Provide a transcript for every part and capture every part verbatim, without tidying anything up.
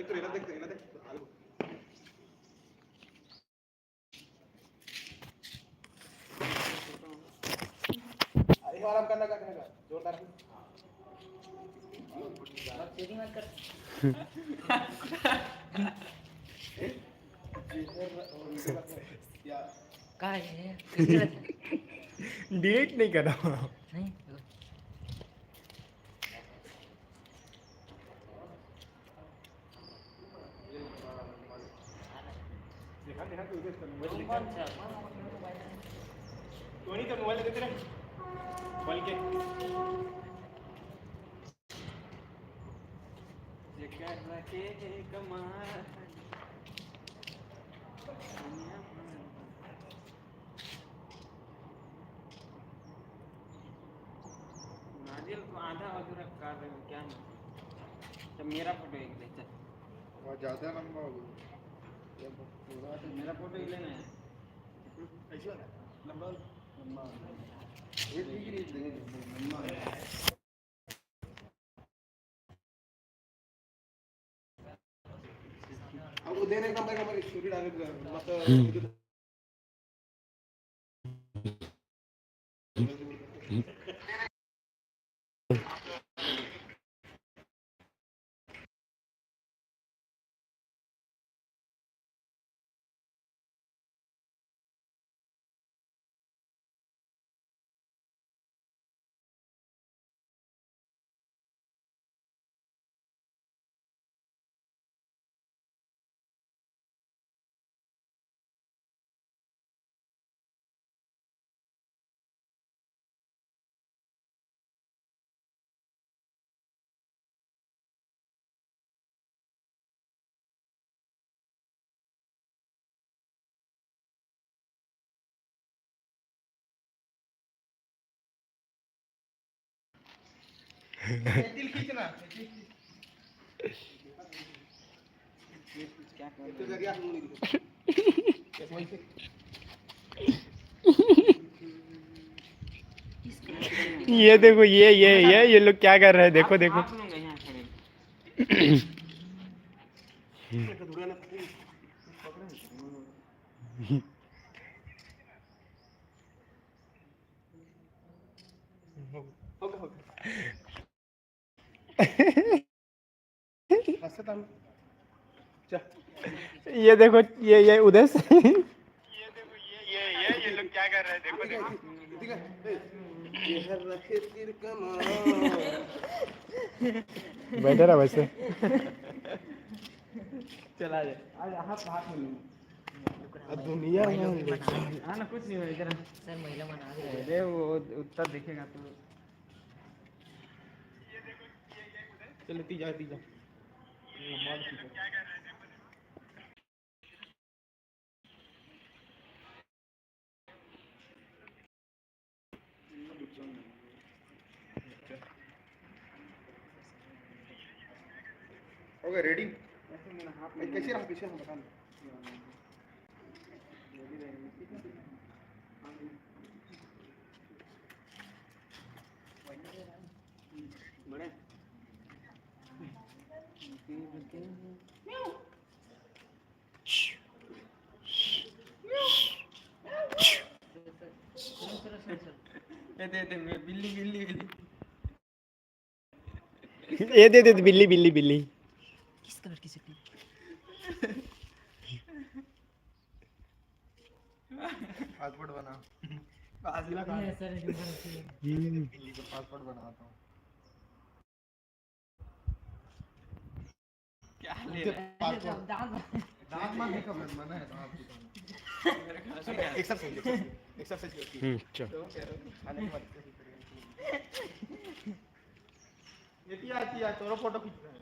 देख तो, ये ना देख, ये ना देख। अरे, आराम करना, करना, जोरदार। का है? डिलीट नहीं कर रहा हूँ। नहीं। देखा, देखा, तू इधर से मोबाइल देखा। टोनी, तो मोबाइल देते रहे। खोल के। जेकर रखे कमाल। नारियल को आधा अधूरा कर रहे हो क्या? तो मेरा फोटो एक ले, चल। वो ज्यादा लंबा हो गया। ये पूरा तो मेरा फोटो ही लेना है। ऐसे वाला? लंबा वाला? लंबा वाला। ये ठीक है, ये लंबा वाला। अब वो दे रहे हैं, कम से कम एक स्टोरी डाले, मतलब, हम्म। ये देखो, ये ये ये ये लोग क्या कर रहे हैं, देखो, देखो। ये देखो, ये ये उदय से। बैठे रहा वैसे। चला जाए। आज हाथ, हाथ में नहीं। अब दुनिया में हाँ ना, कुछ नहीं होगा इधर। सर, महिला मना रही है। अरे, वो उत्तर दिखेगा तो। चलो, तीजा, तीजा। ओके, रेडी। कैसे रहा पीछे हम बता। बड़े। ये दे दे, मैं बिल्ली, बिल्ली, बिल्ली। ये दे दे, बिल्ली, बिल्ली, बिल्ली। किस कलर की चड्डी? पासपोर्ट बना। पासपोर्ट बना। ये सर, ये सर। बिल्ली का पासपोर्ट बनाता हूँ। क्या ले रहा है? पासपोर्ट। दांत, दांत मत दिखा, मना है दांत दिखाना। एक्सरसाइज, एक्सरसाइज, एक्सरसाइज करती है। हम्म, चल। तो कह रहे हो, खाने के बाद एक्सरसाइज करेंगे। ये किया, किया, तोरो फोटो खींच रहे हैं।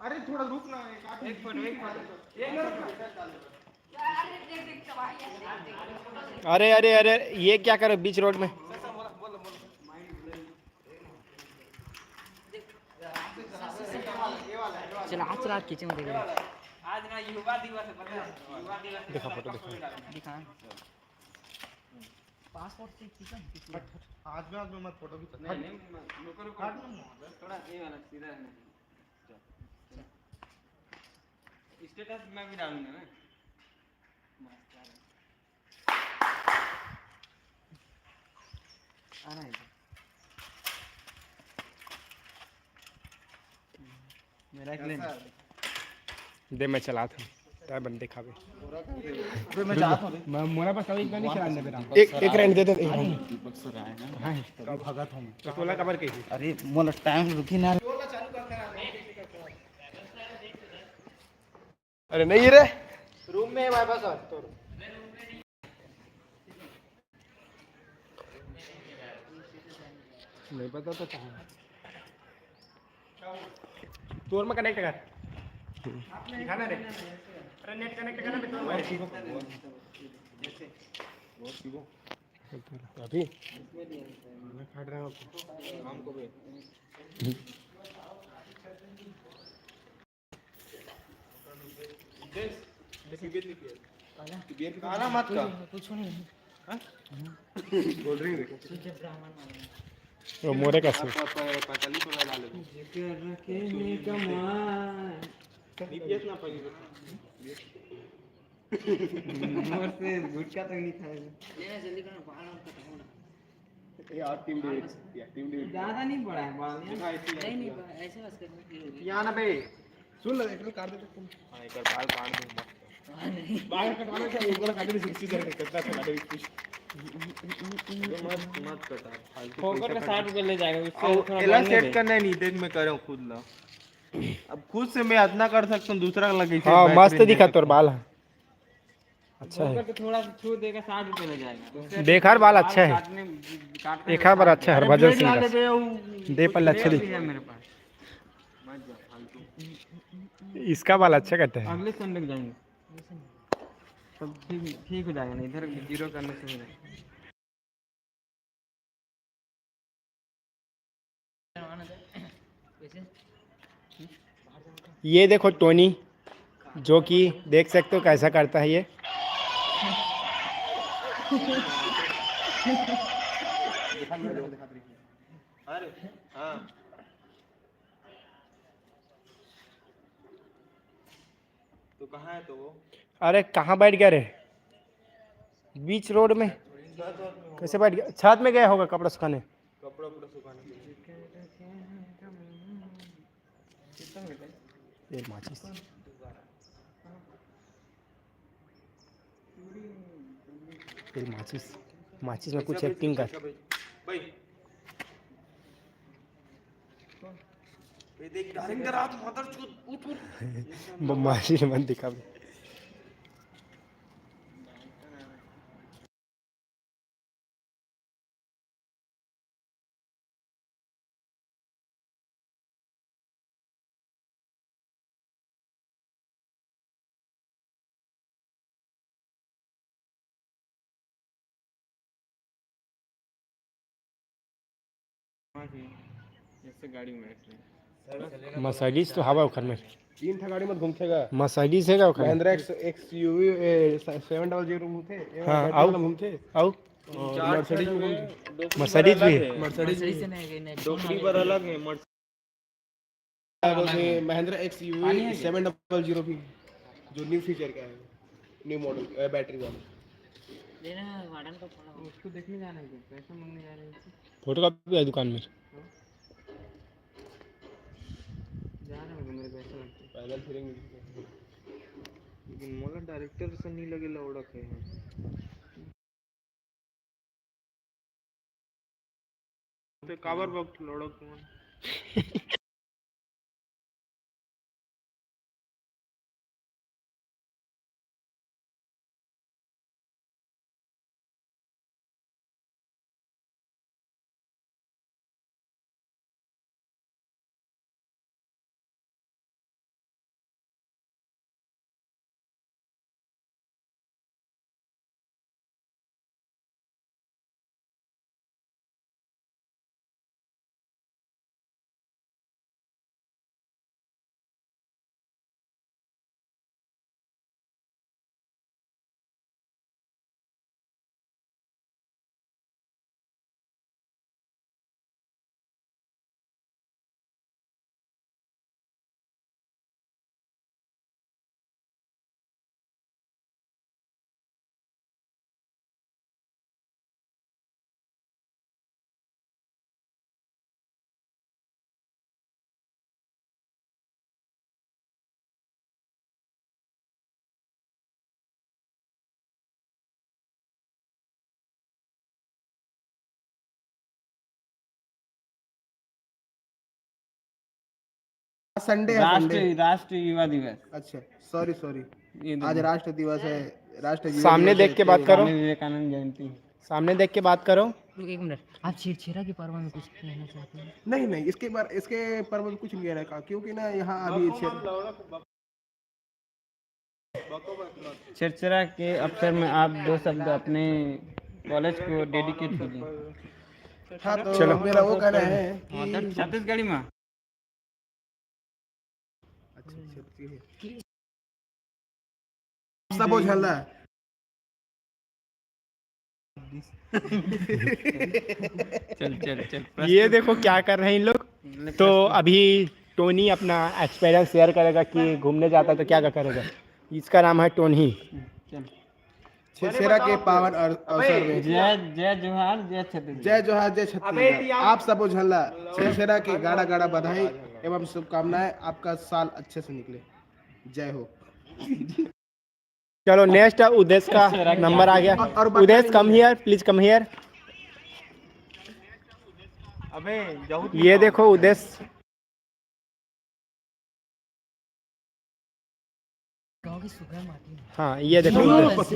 अरे, थोड़ा रुक ना, एक आध एक फोटो, एक फोटो। एक मिनट। अरे, अरे, अरे, ये क्या करे बीच रोड में? चला, चला, खींचे में देख। आज ना युवा दिवस है, पता है? युवा दिवस है, दिखा, फोटो दिखा। दिखा। पासपोर्ट से खींचा। आज में, आज में मत फोटो खींचा। नहीं, नहीं, रुको, रुको। काट लो। थोड़ा ये वाला सीधा है। चल। स्टेटस मैं भी डालूंगा ना। आ रहा है। मेरा एक ले। दे, मैं चलात हूँ। तै बन दिखावे। अबे, मैं जात हूँ रे। मैं, मोरा पास अभी इतना नहीं चलाने दे रहा हूँ। एक, एक रहने दे दे, एक रहने दे। हाँ, कब भगत हूँ मैं? तो टोला कबर के ही। अरे, मोला टाइम रुकी ना। अरे, नहीं रे। रूम में है, वाईफाई सर, तो। नहीं पता तो कहाँ है। तोर में कनेक्ट कर। दिखा ना रे। अरे नेट कनेक्ट कर ना, मैं तोर में। अभी? मैं काट रहा हूँ आपको। शाम को भी। काला मत का। कुछ नहीं। हाँ? कोल्ड ड्रिंक देखो। वो मोरे का सूट। प-, प-, पैंतालीस वाला डाल दो। जेकर रखे में कमाए। नहीं पियत ना पानी। मोर से गुटखा तक नहीं खाएगा। लेना जल्दी करो, बाहर हम खत्म होना। ये यार, टीम डेविड, यार, टीम डेविड। ज्यादा नहीं पड़ा है बाल यार। दिखा, ऐसे नहीं, नहीं, ऐसे बस करना, फिर हो गया। यहाँ ना बे। सुन ले, एक बार काट दे तो तुम। हाँ, एक बार बाल काट दो, मत। हाँ, नहीं। बाल कटवाना क्या? ऊपर काट दे, सिक्सटी से कितना अच्छा काटे कुछ। मत, मत कटा, फालतू फोकट पैसा का कटा। साठ रुपये ले जाएगा, उससे और थोड़ा एला बढ़ने सेट दे। करना है, नहीं, देख, मैं कर रहा हूँ खुद ला। अब खुद से मैं इतना कर सकता हूँ, दूसरा का लगे, हाँ, मस्त दिखा तोर बाल है। अच्छा है। तो थोड़ा सा छू देगा, साठ रुपये ले जाएगा। बेकार बाल अच्छा है। काटने, काटने एक बार अच्छा है, अरे हरभजन ब्लेड सिंह ला का। दे दे, वो दे पर कुछ अच्छा ब्लेड दिख। भी है मेरे पास। मत जा फालतू। इसका बाल अच्छा कटे है। अगले संडे को जाएंगे। सब ठीक, ठीक हो जाएगा ना, इधर जीरो करने से हो जाएगा। ये देखो टोनी, जो कि देख सकते हो कैसा करता है ये। अरे, हाँ। तो कहाँ है तो वो? अरे, कहाँ बैठ गया रे? बीच रोड में। छत में। कैसे बैठ गया? छत में गया होगा कपड़ा सुखाने। कपड़ा उपड़ा सुखाने के लिए। कितना मिनट है? ये माचिस। ये माचिस, माचिस में कुछ एक्टिंग कर। भाई, ये देख, डायरेक्ट डरा तो मदरचोद, उठ, उठ। बदमाशी मत दिखा बे। जैसे गाड़ी में बैठ रहे हैं। मर्सिडीज तो हवा ओखर में। तीन ठा गाड़ी में घूमथे गा। मर्सिडीज है का ओखर में? महिंद्रा एक्स, एक्सयूवी, ए, स-, सेवन डबल ज़ीरो घूमथे, ए, हाँ, बैटरी आउ, वाला घूमथे। आउ। और चार मर्सिडीज में घूमथे। मर्सिडीज भी है। मर्सिडीज भी है। डोकरी पर अलग है, मर्सिडीज। और उसे Mahindra XUV seven double zero भी, जो न्यू फीचर का है, न्यू मॉडल, ए, बैटरी वाला। लेना है, गार्डन का पड़ा हो। उसको देखने जाना है, पैसा मांगने जा रहे हैं। फोटो कॉपी है दुकान में। जा रहे हैं, मेरे को ऐसा लगता है। पैदल फिरेंगे। लेकिन मोला डायरेक्टर से नहीं लगे ला ओळख है। ते काबर वक्त लोड़ो तुमन? संडे है, राष्ट्रीय संडे। राष्ट्रीय युवा दिवस। अच्छा, सॉरी सॉरी। ये आज राष्ट्र दिवस है। राष्ट्र युवा सामने दिवस देख है, के बात करो। स्वामी विवेकानंद जयंती है। सामने देख के बात करो। रुक एक मिनट, आप छेरछेरा के पर्व में कुछ कहना चाहते हैं? नहीं नहीं, इसके बार इसके पर्व में कुछ नहीं कहना का, क्योंकि ना यहाँ अभी छेर- छेरछेरा के अवसर में आप दो शब्द अपने कॉलेज को डेडिकेट कीजिए। हाँ, तो चलो। मेरा वो कहना है कि हाँ, तो छत्तीसगढ़ी में। अच्छा, अच्छा, ठीक है। सब वो झल्ला है। चल, चल, चल, ये देखो क्या कर रहे हैं इन लोग। तो अभी टोनी अपना एक्सपीरियंस शेयर करेगा कि घूमने जाता है तो क्या क्या करेगा। इसका नाम है टोनी। चल। छेरछेरा के पावन अवसर में जय, जय जोहार, जय छत्तीसगढ़। जय जोहार, जय छत्तीसगढ़। आप सबो झन ला छेरछेरा के गाड़ा गाड़ा बधाई एवं शुभकामनाएं। आपका साल अच्छे से निकले। जय हो। चलो, नेक्स्ट उदेश का नंबर आ गया। उदेश, come here, please come here। अबे, ये देखो उदेश। गाँव की सुग्घर माटी। हाँ, ये देखो उदेश।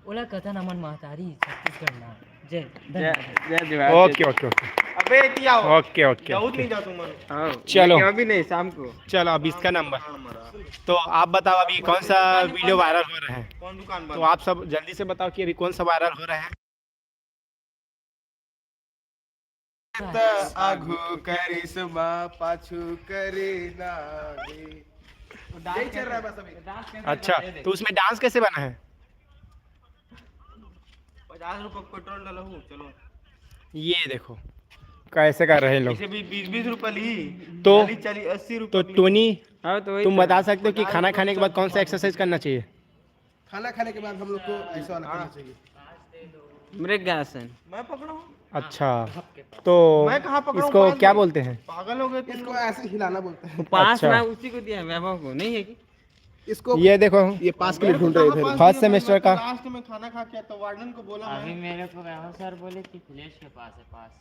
ओला कथन हमन महतारी छत्तीसगढ़ ना। जय। जय। जय जोहार। ओके, ओके, ओके। अबे, एती आओ। ओके, ओके, जाऊत ओके। नहीं जाओ तुम। हाँ, चलो। अभी नहीं, शाम को। चलो, अब इसका नंबर। हाँ, हमारा। तो आप बताओ, अभी कौन सा वीडियो वायरल हो रहा है? कौन दुकान बंद? तो आप सब जल्दी से बताओ कि अभी कौन सा वायरल हो रहा है। त आघू करिस बा, पाछू करे ना रे। यही चल रहा है बस अभी। अच्छा, तो उसमें डांस कैसे बना है? पचास रुपये पेट्रोल डाला हूँ, चलो। ये देखो कैसे कर रहे हैं लोग। इसे भी बीस बीस रुपये ली, तो चालीस चालीस, अस्सी रुपये तो ली। टोनी, हाँ, तो वही तुम तो। बता सकते हो कि खाना खाने के बाद कौन सा एक्सरसाइज करना चाहिए? खाना खाने के बाद हम लोग को ऐसा वाला करना चाहिए। मृगासन। मैं पकड़ा हूँ। अच्छा, तो मैं कहाँ पकड़ा हूँ? इसको क्या बोलते हैं? पागल हो गए तुम इसको लोग। ऐसे हिलाना बोलते हैं। पास अच्छा। ना उसी को दिया है, वैभव को, नहीं है कि? इसको ये देखो, ये पास के लिए ढूंढ रहे थे। फर्स्ट सेमेस्टर का। लास्ट में खाना खा के तो वार्डन को बोला अभी मैं। मेरे को वैभव सर बोले कि खिलेश के पास है पास।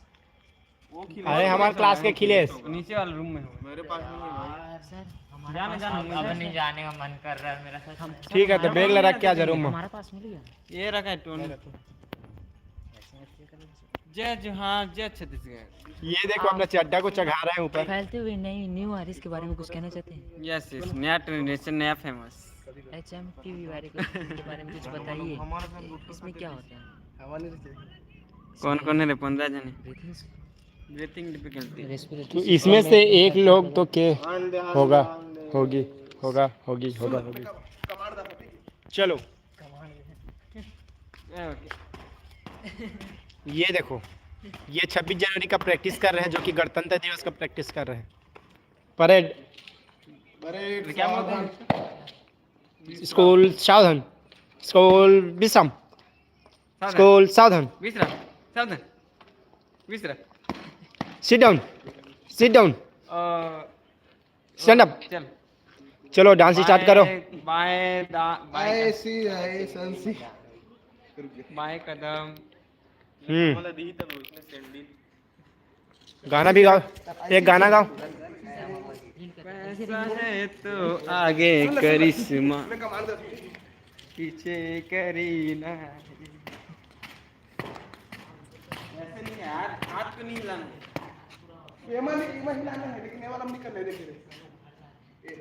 वो खिलेश अरे, हमारे क्लास के खिलेश। नीचे वाले रूम में हो। मेरे पास नहीं है भाई। यार सर, हमारे जाने, पास जाने, अब मुझे नहीं जाने का मन कर रहा है मेरा सच में। ठीक है, तो बैग ला रख के आ जा रूम में। हमारे पास मिल गया। ये रखा है टोनी। जय जोहार, जय छत्तीसगढ़। ये देखो, अपना चड्डा को चघा रहा है ऊपर। फैलते हुए नई न्यू आरिस के बारे में कुछ कहना चाहते हैं? यस, यस, नया ट्रेंड, नया फेमस। एचएमटीवी वाले के बारे में कुछ बताइए। इसमें क्या होता है? कौन कौन है रे? पंद्रह जने। Breathing difficulty. तो इसमें से एक लोग तो के होगा, होगी, होगा, होगी, होगा। चलो, ये देखो, ये छब्बीस जनवरी का प्रैक्टिस कर रहे हैं, जो कि गणतंत्र दिवस का प्रैक्टिस कर रहे हैं। परेड। परेड क्या बोलते हैं? स्कूल सावधान, स्कूल विश्राम, सावधान। स्कूल सावधान। विश्राम, सावधान। विश्राम। Sit down, sit down। अ, Stand up। चल। चलो, डांस स्टार्ट करो। बाएं, बाएं दा-, बाएं ऐसी, ऐसी। बाएं कदम। हम्म। गाना भी गाओ, एक गाना गाओ। पैसा है तो आगे करिश्मा, पीछे करीना। ऐसे नहीं यार, हाथ को नहीं हिलाना। ये वाला, ये वाला हिलाना है, लेकिन ये वाला हम नहीं करने देंगे। ये।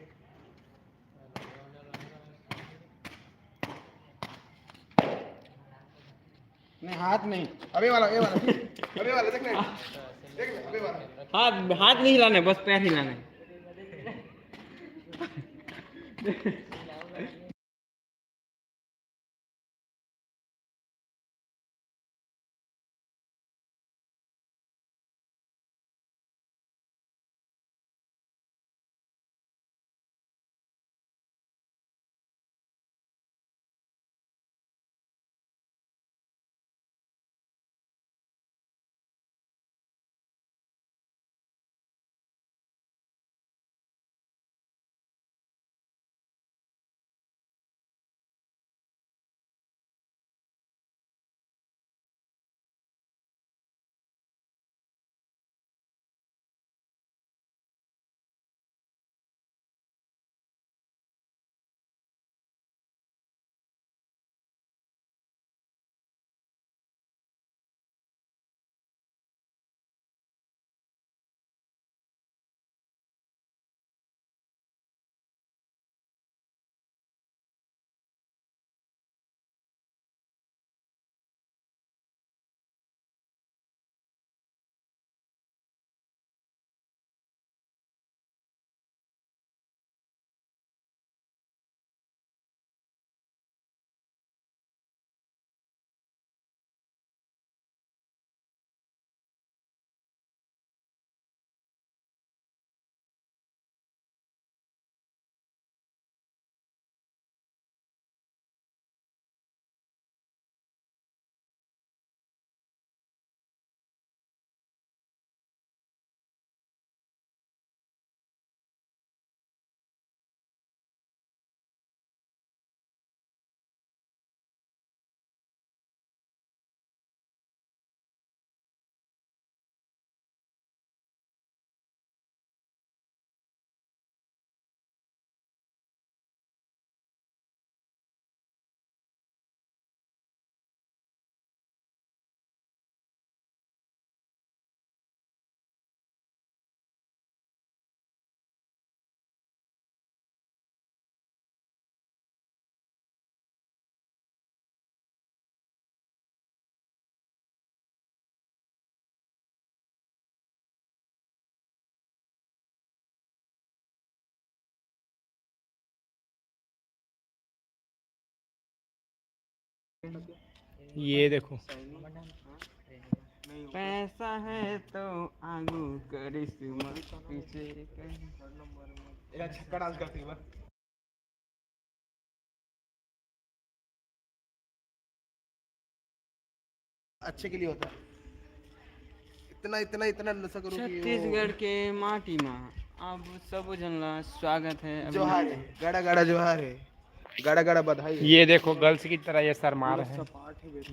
नहीं, हाथ नहीं। अबे वाला, ये वाला। अबे वाला, देख ना। देख ना, अबे वाला। हाथ, हाथ नहीं हिलाना है, बस पैर हिलाना है। ये देखो, पैसा है तो आगू करिश्मा, पीछे कहीं। अच्छे के लिए होता है। इतना, इतना, इतना नशा करो कि वो छत्तीसगढ़ के माटी मा अब सबो झन ला स्वागत है। जोहार है, गड़ा गड़ा जोहार है, गड़ा गड़ा बधाई है। ये देखो, गर्ल्स की तरह ये शर्मा रहे हैं।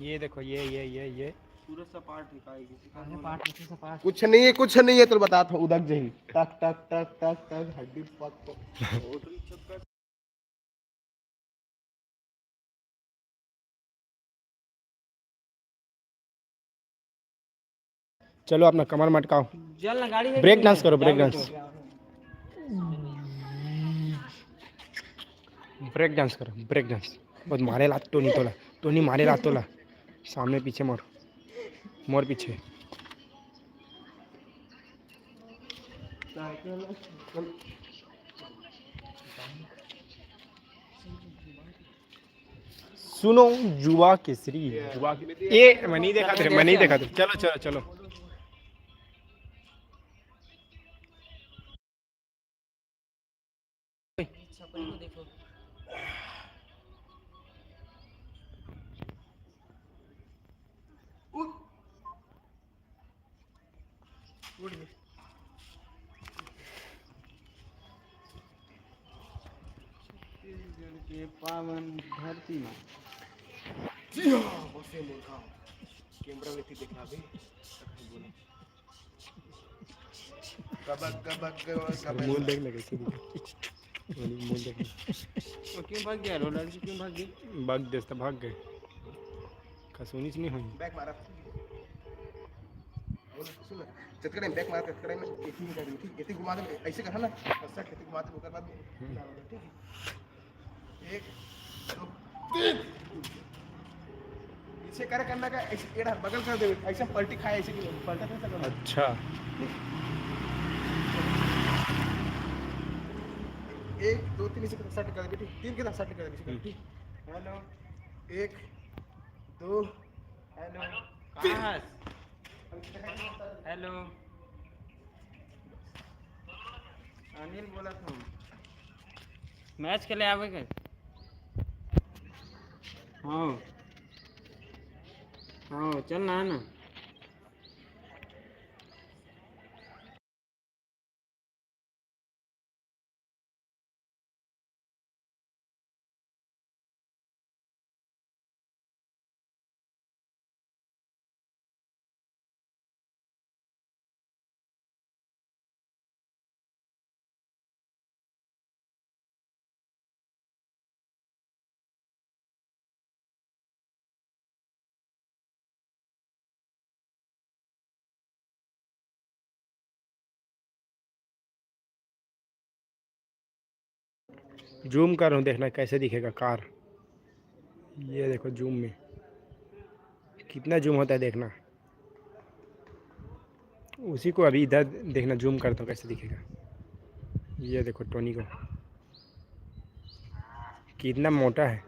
ये देखो, ये, ये, ये, ये। पूरा सपाट है, काहे की शिकार होने। कुछ नहीं है, कुछ नहीं है, तो बताता हूँ, उदक जही। टक, टक, टक, टक, टक, हड्डी पक, पक। चलो, अपना कमर मटकाओ। जल ना गाड़ी में ब्रेक डांस करो, ब्रेक डांस। ब्रेक डांस करो, ब्रेक डांस। बहुत मारे ला टोनी तोला, टोनी मारे ला तोला। सामने पीछे मोर, मोर पीछे। सुनो, जुवा केसरी, जुवा के-, ए, मैं नहीं देखा तेरे, मैं नहीं देखा तेरे। चलो, चलो, चलो। छपरी को देखो। उठ। उठ गए। छत्तीसगढ़ के पावन धरती मा। जी हाँ, बसे मुर्गा। कैमरा में देखना अभी। गबक, गबक, गबक, गबक। मुंह देख ले कैसे दिखे। मुंह देख ले। वो क्यों भाग गया? रोनाल्डो क्यों भाग गया? भाग देस त भाग गए। का सुनी नहीं हुई। बैक मारा। बोल, सुन ना। चतकड़े में बैक मारा, चतकड़े में एती निकाल दे, ठीक? एती घुमा दे, ऐसे करा ना। और सट, एती घुमा दे, ओकर बाद में हम्म। ठीक है? एक, दो, तीन। पीछे करे करना का, ऐसे एड़ा बगल कर दे, ऐसे पलटी खाए, ऐसे कि पलटा नहीं सकता। अच्छा। एक, दो, तीन, इसे सट कर दे, ठीक? तीन के साथ सट कर दे, ठीक? हेलो, एक, दो, हेलो, तीन। कहाँ हस? हेलो, अनिल बोला था। मैच के लिए आवे के? हाँ, हाँ, चल ना, ना। जूम कर रहा हूँ, देखना कैसे दिखेगा कार। ये देखो जूम में कितना जूम होता है, देखना। उसी को अभी इधर देखना, जूम करता हूँ कैसे दिखेगा। ये देखो टोनी को, कितना मोटा है,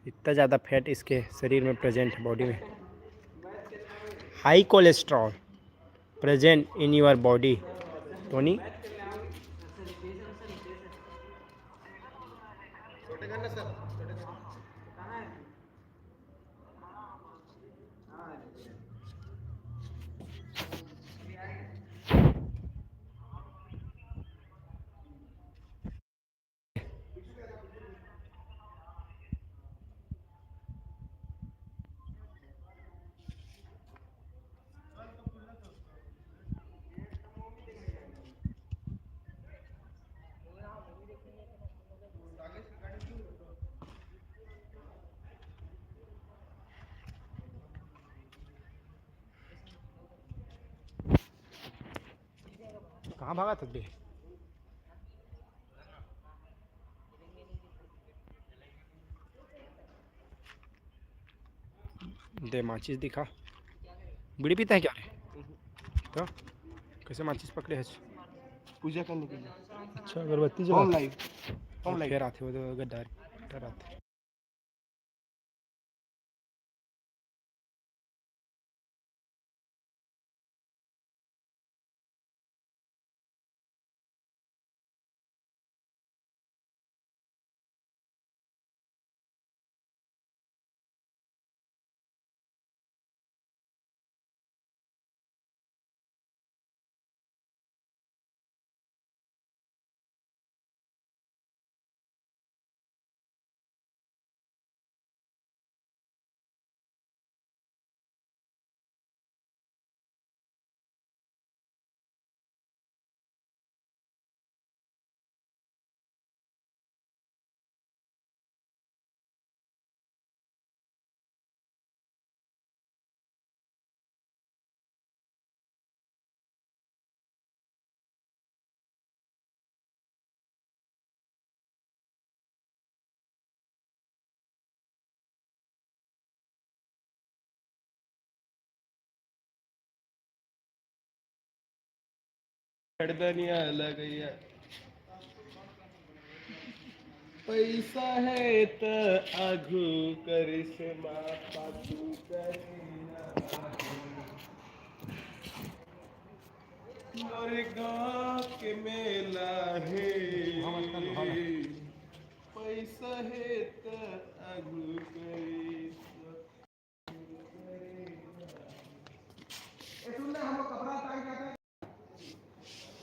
इतना ज़्यादा फैट इसके शरीर में प्रेजेंट है, बॉडी में। High cholesterol present in your body, Tony. कहाँ भागा था बे? दे माचिस दिखा। बीड़ी पीता है क्या रे? तो कैसे माचिस पकड़े है? पूजा करने के लिए। अच्छा, अगरबत्ती जला। Home life. Home life. फिर आते वो तो गद्दार डराते। मर्दनिया लगैया। पैसा हे त आघू करिस माँ, पाछू करे ना। मोर गाँव के मेला हे, पैसा हे त आघू करिस। ए, सुन ना, हम लोग कपड़ा उतार के आते हैं,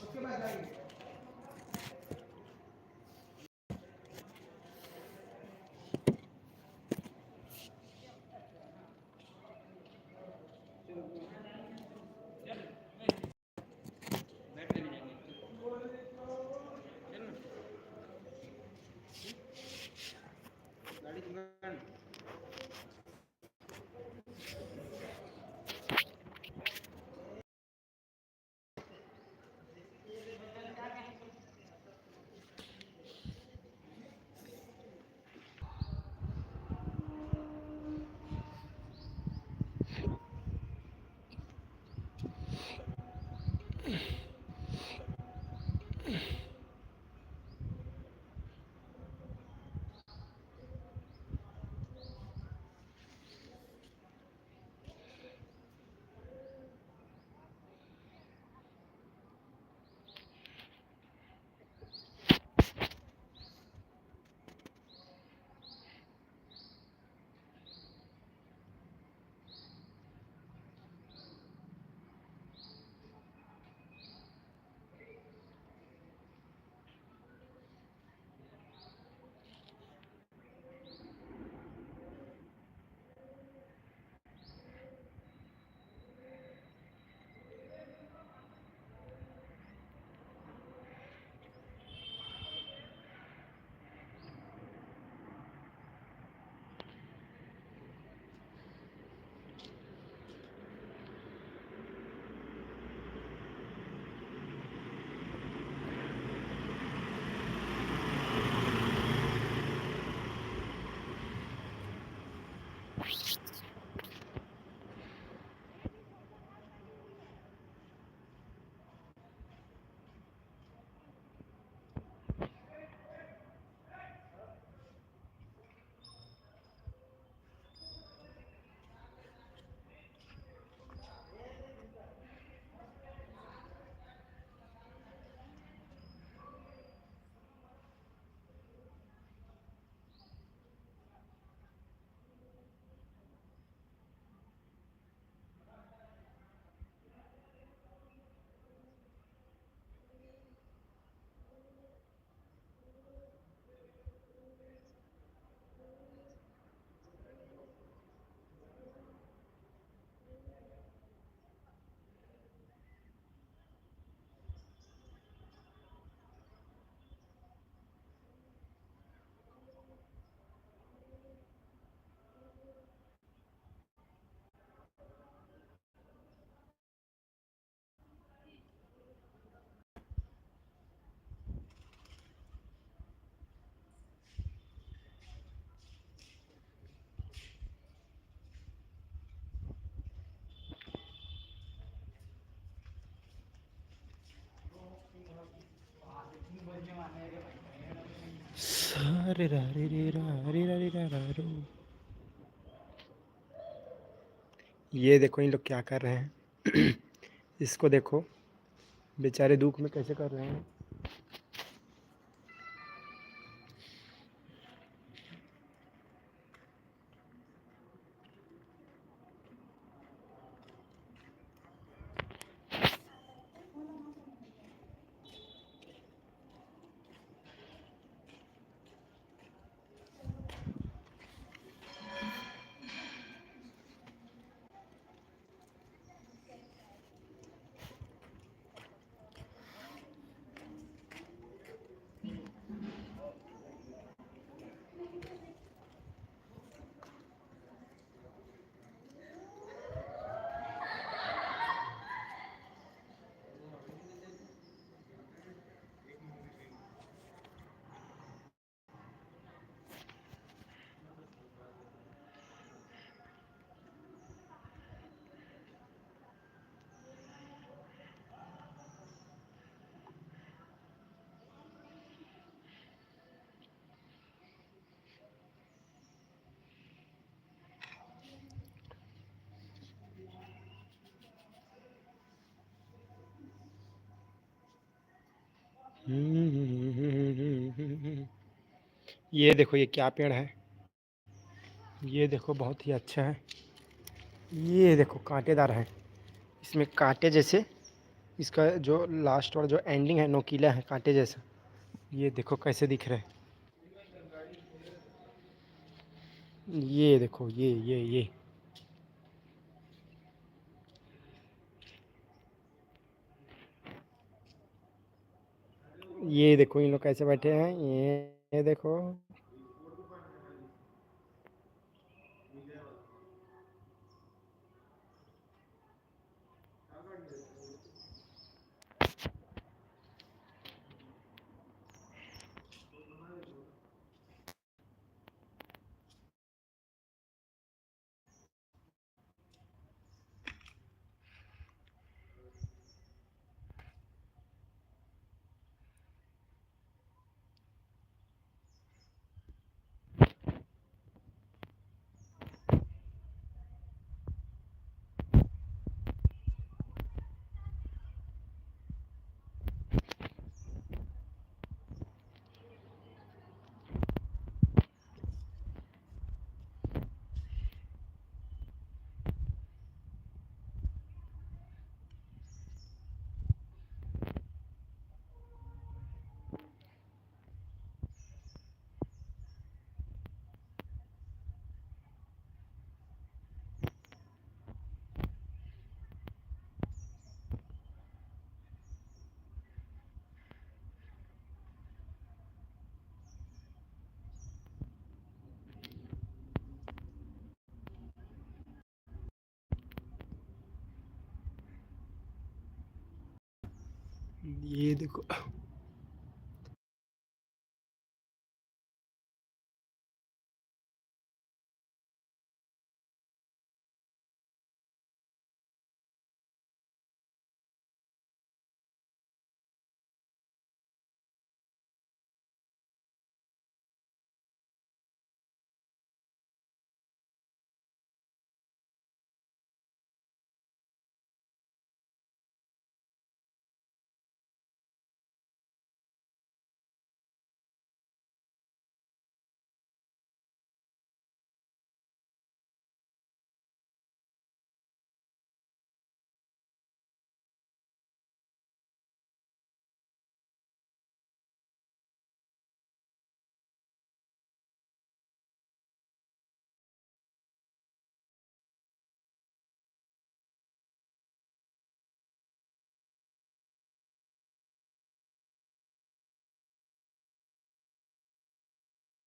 उसके बाद जाएंगे। सारे रा रे रे रा रे रा रे रा रा रो। ये देखो, इन लोग क्या कर रहे हैं। इसको देखो, बेचारे दुख में कैसे कर रहे हैं। ये देखो, ये क्या पेड़ है, ये देखो, बहुत ही अच्छा है। ये देखो, कांटेदार है, इसमें कांटे जैसे, इसका जो लास्ट वाला जो एंडिंग है, नोकीला है, कांटे जैसा। ये देखो कैसे दिख रहा है। ये देखो, ये ये ये ये देखो, इन लोग कैसे बैठे हैं। ये देखो, ये देखो,